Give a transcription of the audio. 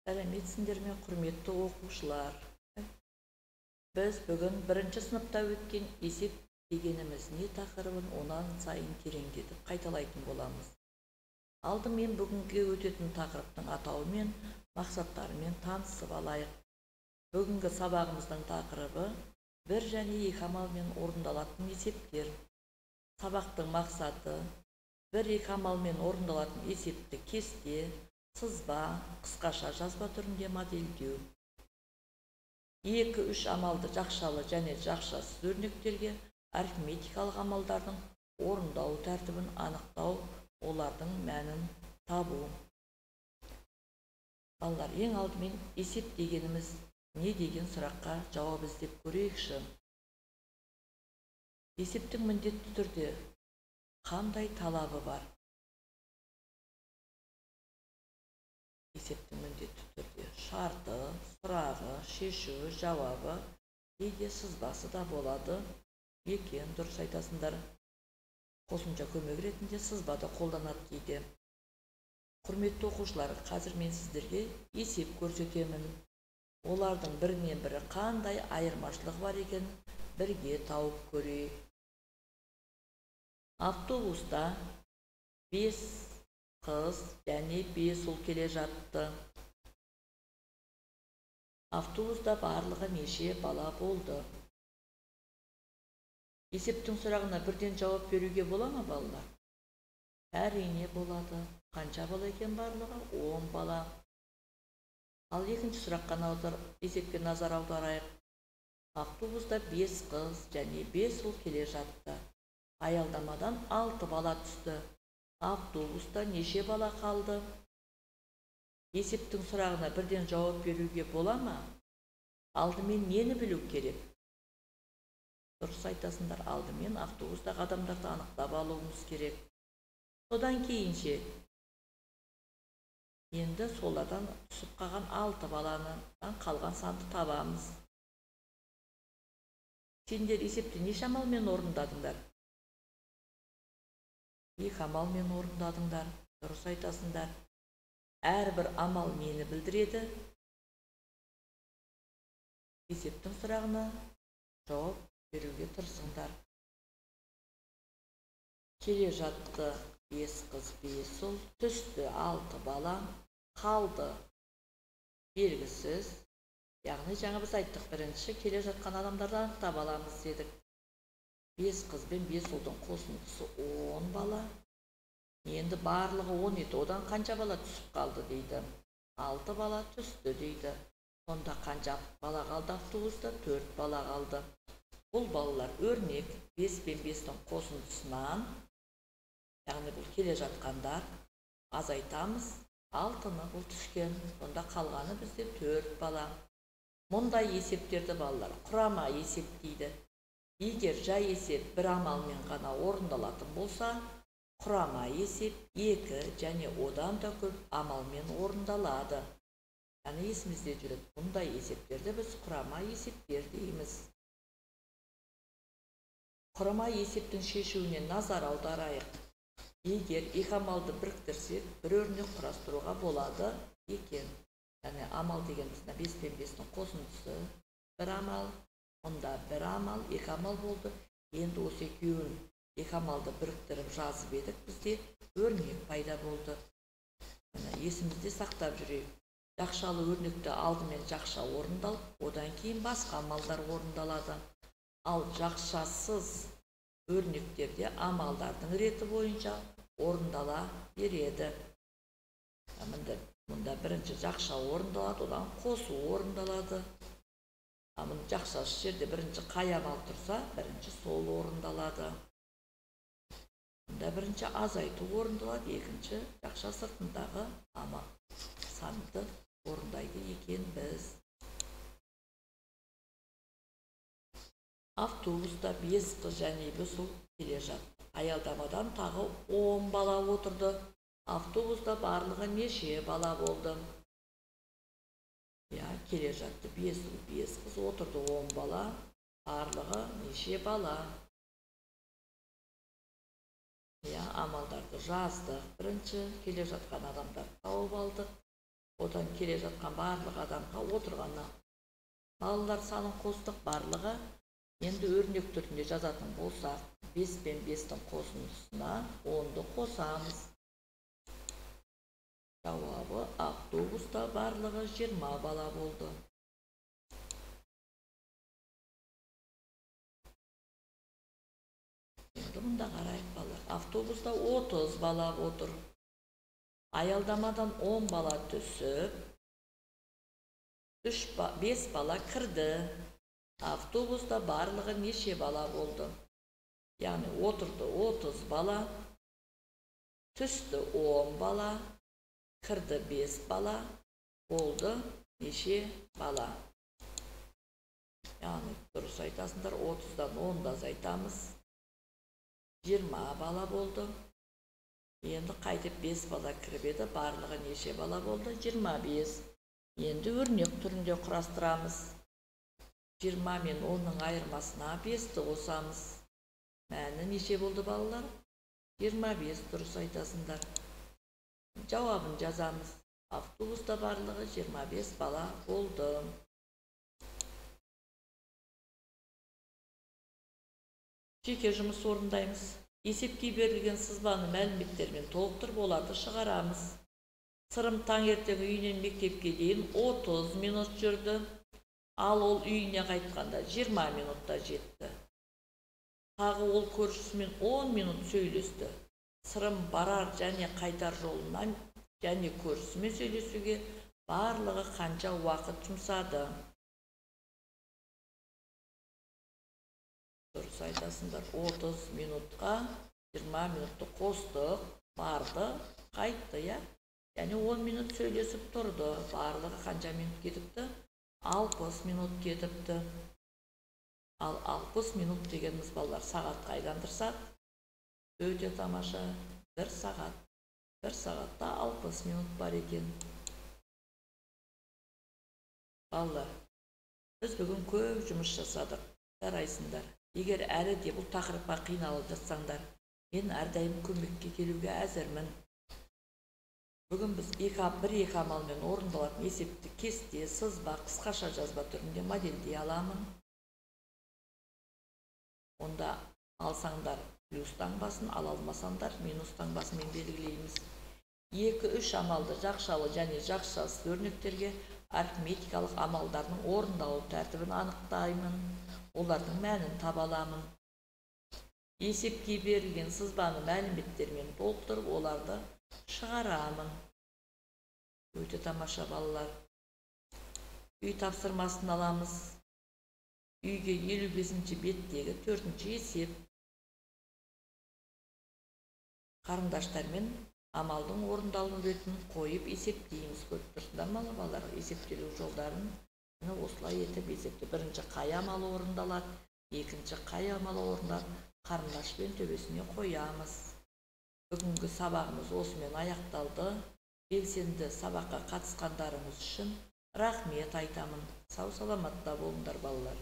Сәлеметсіңдер ме, құрметті оқушылар? Біз бүгін бірінші сыныпта өткен есеп дегеніміз не тақырыбын онан сайын тереңдетіп қайталайтын боламыз. Алдымен бүгінгі өтетін тақырыптың атауымен, мақсаттарымен танысып алайық. Бүгінгі сабағымыздың тақырыбы бір және екі амалмен орындалатын есептер. Сабақтың мақсаты бір-екі амалмен орындалатын есепті кесте, сызба, қысқаша жазба түрінде модельдеу. 2-3 амалды жақшалы және жақшасыз өрнектерге арифметикалық амалдардың орындау тәртібін анықтау, олардың мәнін табу. Балалар, ең алдымен есеп дегеніміз не деген сұраққа жауап іздеп көрейікші. Есептің міндетті түрде қандай талабы бар? Есептің міндетті түрде шарты, сұрағы, шешуі, жауабы, кейде сызбасы да болады екен, дұрыс айтасыңдар. Қосымша көмек ретінде сызба да қолданады кейде. Құрметті оқушылар, қазір мен сіздерге есеп көрсетемін. Олардың бірінен бірі қандай айырмашылығы бар екенін бірге тауып көрейік. Автобуста 5 қыз және 5 ұл келе жатты. Автобуста барлығы неше бала болды? Есептің сұрағына бірден жауап беруге бола ма, балалар? Әрине болады. Қанша бала екен барлығы? 10 бала. Ал екінші сұраққа есепке назар аударайық. Автобуста 5 қыз және 5 ұл келе жатты. Аялдамадан 6 бала түсті. Автобуста неше бала қалды? Есептің сұрағына бірден жауап беруге бола ма? Алдымен нені білу керек? Дұрыс айтасыңдар, алдымен автобустағы адамдарды анықтап алуымыз керек. Содан кейінше енді солардан түсіп қалған 6 баланы қалған санды табамыз. Сендер есепті неше амалмен орындадыңдар? 2 амалмен орындадыңдар, дұрыс айтасыңдар. Әрбір амал нені білдіреді? Есептің сұрағына жауап беруге тырысыңдар. Келе жатты 5 қыз, 5 ұл, түсті 6 бала, қалды белгісіз. Яғни жаңа біз айттық, бірінші келе жатқан адамдарды анықтап аламыз дедік. 5 қыз бен 5 ұлдың қосындысы 10 бала. Енді барлығы 10 еді, одан қанша бала түсіп қалды дейді. 6 бала түсті дейді. Сонда қанша бала қалды автобуста? 4 бала қалды. Бұл балалар өрнек 5 пен 5-тің қосындысынан, яғни бұл келе жатқандар, азайтамыз, 6-ны бұл түскен. Сонда қалғаны бізде 4 бала. Мұндай есептерді балалар құрама есеп дейді. Егер жай есеп бір амалмен ғана орындалатын болса, құрама есеп 2 және одан да көп амалмен орындалады. Яғни есімізде жүреді, бұндай есептерді біз құрама есептер дейміз. Құрама есептің шешуіне назар аударайық. Егер екі амалды біріктірсек, бір өрнек құрастыруға болады екен. Яғни амал дегеніміз 5 пен 5-тің қосындысы бір амал, мұнда бір амал, екі амал болды. Енді осы екеуін, екі амалды біріктіріп жазып едік, бізде өрнек пайда болды. Міне, есімізде сақтап жүрейік. Жақшалы өрнекті алдымен жақша орындалып, одан кейін басқа амалдар орындалады. Ал жақшасыз өрнектерде амалдардың реті бойынша орындала береді. Мұнда бірінші жақша орындалады, одан қосу орындалады. Мұны жақшасы жерде бірінші қай амал тұрса, бірінші сол орындалады. Мұнда бірінші азайту орындалады, екінші жақша сыртындағы амал санды орындайды екенбіз. Автобуста 5 қыз және 5 ұл келе жатты. Аялдамадан тағы 10 бала отырды. Автобуста барлығы неше бала болды? Я, келе жатты 5 ұл, 5 қыз, отырды 10 бала. Барлығы неше бала? Я, амалдарды жаздық. Бірінші келе жатқан адамдарды тауып алдық. Одан келе жатқан барлық адамға отырғанна балалар санын қостық барлығы. Енді өрнек түрінде жазатын болсақ, 5 пен 5-тің қосындысына 10-ды қосамыз. Жауабы автобуста барлығы 20 бала болды. Енді мұнда қарайық балалар. Автобуста 30 бала отыр. Аялдамадан 10 бала түсіп, 5 бала кірді. Автобуста барлығы неше бала болды? Яғни отырды 30 бала, түсті 10 бала, кірді 5 бала, болды неше бала? Яғни дұрыс айтасыңдар, 30-дан 10-ды азайтамыз. 20 бала болды. Енді қайтып 5 бала кіріп еді, барлығы неше бала болды? 25. Енді өрнек түрінде құрастырамыз. 20 мен 10-ның айырмасына 5-ті қосамыз. Мәні неше болды балалар? 25, дұрыс айтасыңдар. Жауабын жазамыз. Автобуста барлығы 25 бала болды. Жеке жұмыс орындаймыз. Есепке берілген сызбаны мәліметтермен толықтырып, оларды шығарамыз. Сырым таңертең үйінен мектепке дейін 30 минут жүрді. Ал ол үйіне қайтқанда 20 минутта жетті. Тағы ол көршісімен 10 минут сөйлесті. Сырым барар және қайтар жолынан және көршісімен сөйлесуге барлығы қанша уақыт жұмсады? Дұрыс айтасыңдар, 30 минутқа 20 минутты қостық, барды, қайтты, иә? Және 10 минут сөйлесіп тұрды. Барлығы қанша минут кетіпті? 60 минут кетіпті. Ал 60 минут дегеніміз балалар сағатқа айландырсақ, өте тамаша, 1 сағат. 1 сағатта 60 минут бар екен. Балалар, біз бүгін көп жұмыс жасадық. Жарайсыңдар. Егер әлі де бұл тақырыпқа қиналып жатсаңдар, мен әрдайым көмекке келуге әзірмін. Бүгін біз бір-екі амалмен орындалатын есепті кесте, сызба, қысқаша жазба түрінде модельдей аламын. Онда алсаңдар плюс таңбасын, ала алмасаңдар минус таңбасымен белгілейміз. 2-3 амалды жақшалы және жақшасыз өрнектерге арифметикалық амалдардың орындалу тәртібін анықтаймын, олардың мәнін таба аламын. Есепке берілген сызбаны мәліметтермен толықтырып, оларды шығарамын. Өте тамаша балалар. Үй тапсырмасын аламыз. Үйге 55-ші беттегі 4-ші есеп. Қарындаштармен амалдың орындалу ретін қойып есептейміз. Көріп тұрсыңдар ма балалар, есептелу жолдарын міне осылай етіп есепте. Бірінші қай амалы орындалады, екінші қай амалы орындалады, қарындашпен төбесіне қоямыз. Бүгінгі сабағымыз осымен аяқталды. Белсенді сабаққа қатысқандарыңыз үшін рахмет айтамын. Сау саламатта болыңдар балалар.